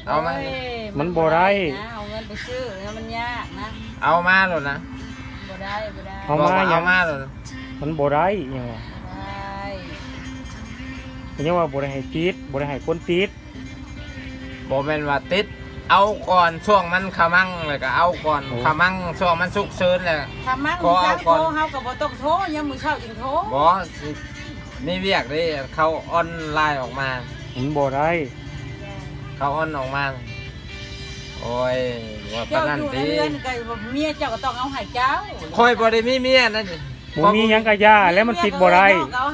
ເອົາມາ ໂອ້ຍ ມັນບໍ່ໄດ້ນະ ເອົາເງິນໄປຊື້ນະ ມັນຍາກນະ ເອົາມາໂລດນະ ບໍ່ໄດ້ ບໍ່ໄດ້ ເອົາມາ ບອກວ່າເອົາມາໂລດ ມັນບໍ່ໄດ້ຫຍັງວະ ບໍ່ໄດ້ ເພິ່ນຍັງວ່າບໍ່ໄດ້ໃຫ້ຕິດ ບໍ່ໄດ້ໃຫ້ຄົນຕິດ ບໍ່ແມ່ນວ່າຕິດ ເອົາກ່ອນ ຊ່ວງມັນຂະມັງ ແລ້ວກໍເອົາກ່ອນ ໂອ້ ຂະມັງ ຊ່ວງມັນສຸກເສີນແລ້ວ ຂະມັງ ເຮົາກໍບໍ່ຕ້ອງໂທ ຍາມມື້ເຊົ້າຈຶ່ງໂທ ບໍ່ ຊິມີວຽກເດ້ ເຂົາອອນລາຍອອກມາ ມັນບໍ່ໄດ້ ເຂົາອອນອອກມາ ໂອ້ຍ ວ່າປານນັ້ນຕິ ເຈົ້າຢູ່ໃນເຮືອນກໍເມຍເຈົ້າກໍຕ້ອງເອົາໃຫ້ເຈົ້າ ຂ້ອຍບໍ່ໄດ້ມີເມຍນະ ບໍ່ມີຫຍັງກໍຢ່າ ແລ້ວມັນຕິດບໍ່ໄດ້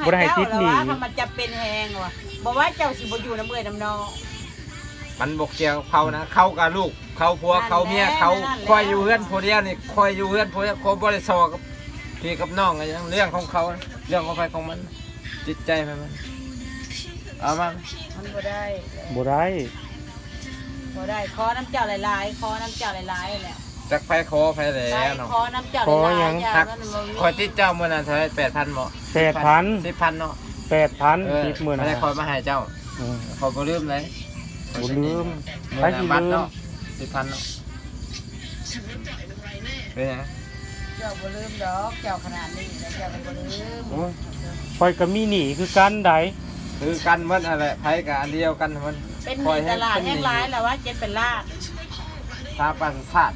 ບໍ່ໄດ້ໃຫ້ຕິດໜີ້ ມັນຈຳເປັນແຮງວ່າ ບໍ່ວ່າເຈົ້າຊິບໍ່ຢູ່ນຳເອື້ອຍນຳນ້ອງ ມັນບໍ່ກ່ຽວກັບເຂົານະ ເຂົາກໍລູກ ເຂົາຜົວ ເຂົາເມຍ ນັ້ນແຫຼະ ເຂົາ ນັ້ນແຫຼະ ຂ້ອຍຢູ່ເຮືອນຜູ້ດຽວນີ້ ຂ້ອຍຢູ່ເຮືອນຜູ້ດຽວ ຂ້ອຍບໍ່ໄດ້ຊອກກັບພີ່ກັບນ້ອງ ກໍຍັງເລື່ອງຂອງເຂົາ ເລື່ອງຂອງໃຜຂອງມັນ ຈິດໃຈໃຜມັນ ເອົາມາ ມັນບໍ່ໄດ້ ບໍ່ໄດ້ ບໍ່ໄດ້ ຂໍນຳເຈົ້າຫຼາຍໆ ຂໍນຳເຈົ້າຫຼາຍໆແຫຼະ ຈັກໃຜຂໍໃຜແຫຼະເນາະ ຂໍນຳເຈົ້າຫຼາຍໆ ຂ້ອຍຕິດເຈົ້າມື້ນັ້ນເທົ່າໃດ ແປດພັນບໍ່ ແປດພັນ ສິບພັນເນາະ ແປດພັນ ເອີ ຕິດມື້ນັ້ນ ຂ້ອຍມາໃຫ້ເຈົ້າ ອືມ ຂ້ອຍບໍ່ລືມເລີຍ ບໍ່ລືມ ມື້ນັ້ນບັດເນາະ ສິບພັນເນາະ ເປັນຫຍັງ ເຈົ້າບໍ່ລືມດອກ ເຈົ້າຂະໜາດນີ້ແລ້ວເຈົ້າກໍບໍ່ລືມ ໂອ້ຍ ຂ້ອຍກໍມີໜີ້ຄືກັນໃດ ຄືກັນໝົດຫັ້ນແຫຼະ ໃຜກໍອັນດຽວກັນໝົດ ເປັນໜີ້ຕະຫຼາດແຮງຫຼາຍແລ້ວວ່າ ເຈັດແປດລ້ານ ສາປາຊາດ